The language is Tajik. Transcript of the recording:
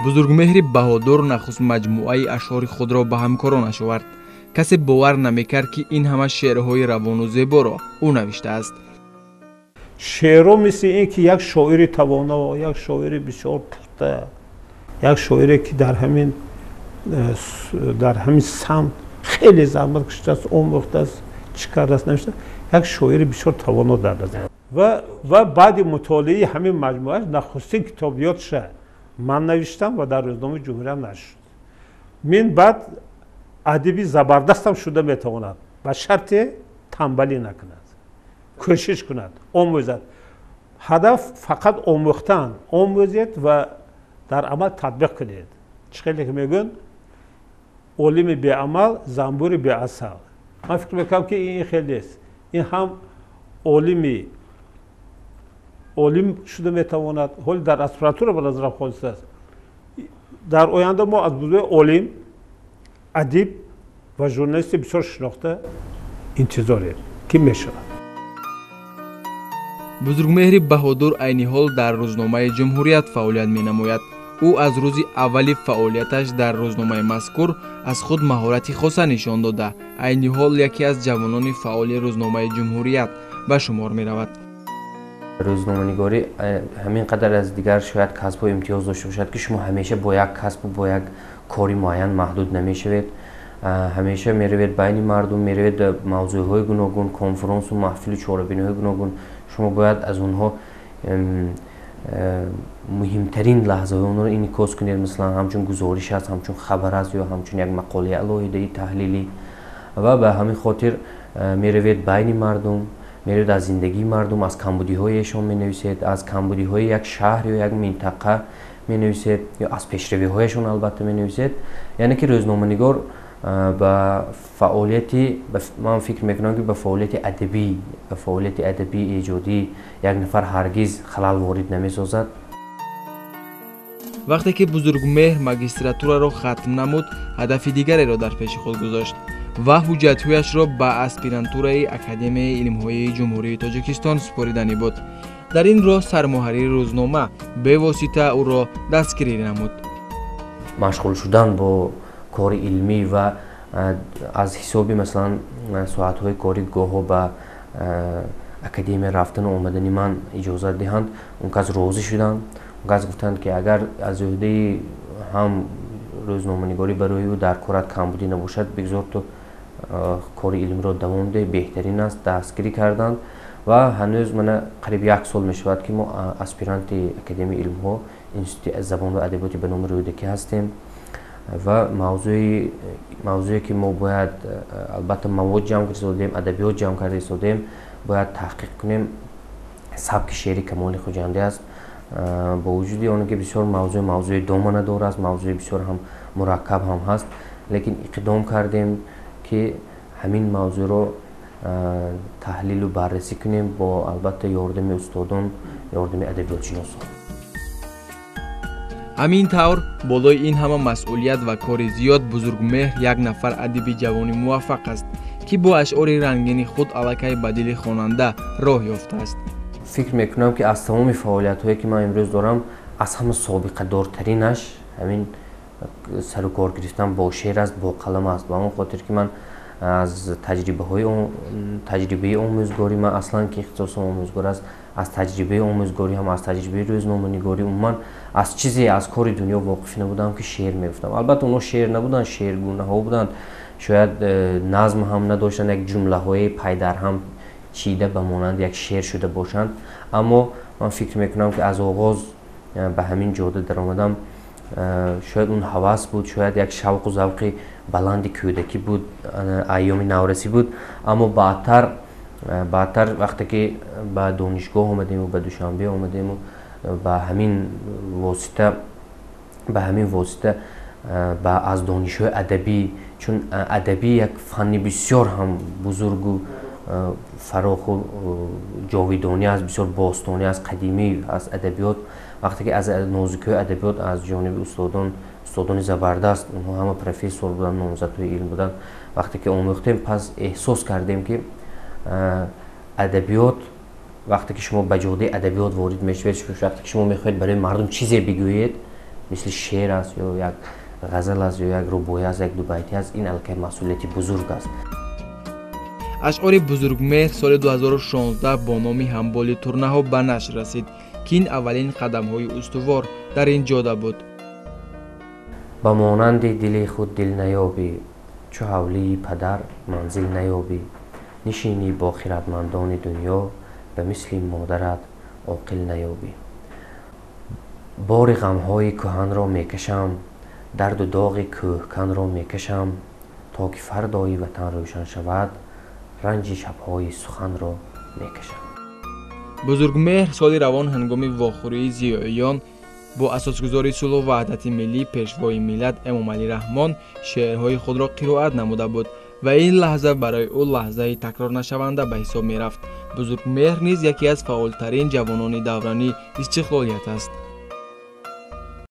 Бузургмеҳри Баҳодур нахуст маҷмӯаи ашъори худро ба ҳамкоронаш овард. Касе бовар намекард, ки ин ҳама шеърҳои равону зеборо ӯ навиштааст. Шеърҳо мисли ин ки як шоири тавоно, як шоири бисёр пухта, як шоире ки дар ҳамин самт хеле заҳмат кашидааст, омӯхтааст, чӣ кардааст, навишта, як шоири бисёр тавоно дар назар. Ва баъди мутолиаи ҳамин маҷмӯааш нахустин китобиётша ман навиштам ва дар рӯзномаи «Ҷумҳурият» нашр шуд. Мин баъд адиби забардастам шуда метавонад, ба шарте тамбалӣ накунад, кӯшиш кунад, омӯзад. Ҳадаф фақат омӯхтан, омӯзед ва дар амал татбиқ кунед. Чӣ хеле ки мегӯянд, олими беамал занбури беасал. Ман фикр мекунам, ки ин хел нест. Ин ҳам олим шуда метавонад. Ҳоли дар аспирантура, ба назарам, холис аст. Дар оянда мо аз бузурги олим, адиб ва журналисти бисёр шинохта интизорем, ки мешавад. Бузургмеҳри Баҳодур айни ҳол дар рӯзномаи «Ҷумҳурият» фаъолият менамояд. Ӯ аз рӯзи аввали фаъолияташ дар рӯзномаи мазкур аз худ маҳорати хоса нишон дода, айни ҳол яке аз ҷавонони фаъоли рӯзномаи «Ҷумҳурият» ба шумор меравад. Рӯзноманигорӣ ҳамин қадар аз дигар шояд касбҳо имтиёз дошта бошад, ки шумо ҳамеша бо як касбу бо як кори муайян маҳдуд намешавед. Ҳамеша меравед байни мардум, меравед мавзӯъҳои гуногун, конфронсу маҳфилу чорабиниҳои гуногун. Шумо бояд аз онҳо муҳимтарин лаҳзаҳои онҳоро инъикос кунед. Масалан, ҳамчун гузориш аст, ҳамчун хабар аст ё ҳамчун як мақолаи алоҳидаи таҳлилӣ. Ва ба ҳамин хотир меравед байни мардум, меравед, аз зиндагии мардум, аз камбудиҳои эшон менависед, аз камбудиҳои як шаҳр ё як минтақа менависед ё аз пешравиҳояшон албатта менависед. Яъне ки рӯзноманигор ба фаъолияти, ман фикр мекунам, ки ба фаъолияти адабии эҷодӣ як нафар ҳаргиз халал ворид намесозад. Вақте ки Бузургмеҳр магистратураро хатм намуд, ҳадафи дигареро дар пеши худ гузошт ва ҳуҷҷатҳояшро ба аспирантураи Академияи илмҳои Ҷумҳурии Тоҷикистон супориданӣ буд. Дар ин роҳ сармуҳаррири рӯзнома бевосита ӯро дастгирӣ намуд. Машғул шудан бо кори илмӣ ва аз ҳисоби, масалан, соатҳои корӣ гоҳо ба академия рафтану омадани ман иҷозат диҳанд, он кас розӣ шуданд. Он кас гуфтанд, ки агар аз ӯҳдаи ҳам рӯзноманигорӣ барои ӯ дар корат камбудӣ набошад, бигзор ту кори илмиро давом деҳ, беҳтарин аст. Дастгирӣ карданд ва ҳанӯз мана қариб як сол мешавад, ки мо аспиранти Академияи илмҳо, Институти забон ва адабиёти ба номи Рӯдакӣ ҳастем. Ва мавзӯе ки мо бояд, албатта, мавод ҷамъ карда истодем, адабиёт ҷамъ карда истодем, бояд таҳқиқ кунем, сабки шеъри Камоли Хуҷандӣ аст. Бо вуҷуди оне ки бисёр мавзӯи доманадор аст, мавзӯи бисёр ҳам мураккаб ҳам ҳаст, лекин иқдом кардем, ки ҳамин мавзӯъро таҳлилу баррасӣ кунем бо, албатта, ёрдами устодон, ёрдами адабиётшиносон. Ҳамин тавр, болои ин ҳама масъулият ва кори зиёд, Бузургмеҳр як нафар адиби ҷавони муваффақ аст, ки бо ашъори рангини худ аллакай ба дили хонанда роҳ ёфтааст. Фикр мекунам, ки аз тамоми фаъолиятҳое, ки ман имрӯз дорам, аз ҳама собиқадортаринаш ҳамин сару кор гирифтан бо шеър аст, бо қалам аст. Ба он хотир ки ман аз таҷрибаҳои, таҷрибаи омӯзгорӣ, ман аслан ки ихтисосам омӯзгор аст, аз таҷрибаи омӯзгорӣ ҳам, аз таҷрибаи рӯзноманигорӣ, умуман аз чизе аз кори дунё воқиф набудам, ки шеър мегуфтам. Албатта, онҳо шеър набуданд, шеъргунаҳо буданд, шояд назм ҳам надоштанд, як ҷумлаҳои пайдарҳам чида ба монанди як шеър шуда бошанд. Аммо ман фикр мекунам, ки аз оғоз ба ҳамин ҷода даромадам. Шояд он ҳавас буд, шояд як шавқу завқи баланди кӯдакӣ буд, айёми наврасӣ буд. Аммо баъдтар, вақте ки ба донишгоҳ омадему ба Душанбе омадему ба ҳамин восита ба аз донишҳои адабӣ, чун адабӣ як фанни бисёр ҳам бузургу фароху ҷовидонӣ аст, бисёр бостонӣ аст, қадимӣ аст адабиёт. Вақте ки аз нозукиҳои адабиёт аз ҷониби устодон, устодони забардаст, онҳо ҳама профессор буданд, номзадҳои илм буданд, вақте ки омӯхтем, пас эҳсос кардем, ки адабиёт, вақте ки шумо ба ҷодаи адабиёт ворид мешавед, вақте ки шумо мехоҳед барои мардум чизе бигӯед. Мисли шеър аст ё як ғазал аст ё як рубоӣ аст, як дубайтӣ аст, ин аллакай масъулияти бузург аст. Ашъори Бузургмеҳр соли 2016 бо номи «Ҳамболи турнаҳо» ба нашр расид, ки ин аввалин қадамҳои устувор дар ин ҷода буд. Ба монанди дили худ дил наёбӣ, чу ҳавлии падар манзил наёбӣ, нишинӣ бо хиратмандони дунё, ба мисли модарат оқил наёбӣ. Бори ғамҳои кӯҳанро мекашам, дарду доғи кӯҳканро мекашам, то ки фардои ватан рӯшан шавад, ранҷи шабҳои суханро мекашам. Бузургмеҳр соли равон ҳангоми вохӯрии зиёиён бо асосгузори сулҳу ваҳдати миллӣ, пешвои миллат Эмомалӣ Раҳмон шеърҳои худро қироат намуда буд ва ин лаҳза барои ӯ лаҳзаи такрорнашаванда ба ҳисоб мерафт. Бузургмеҳр низ яке аз фаъолтарин ҷавонони даврани истиқлолият аст.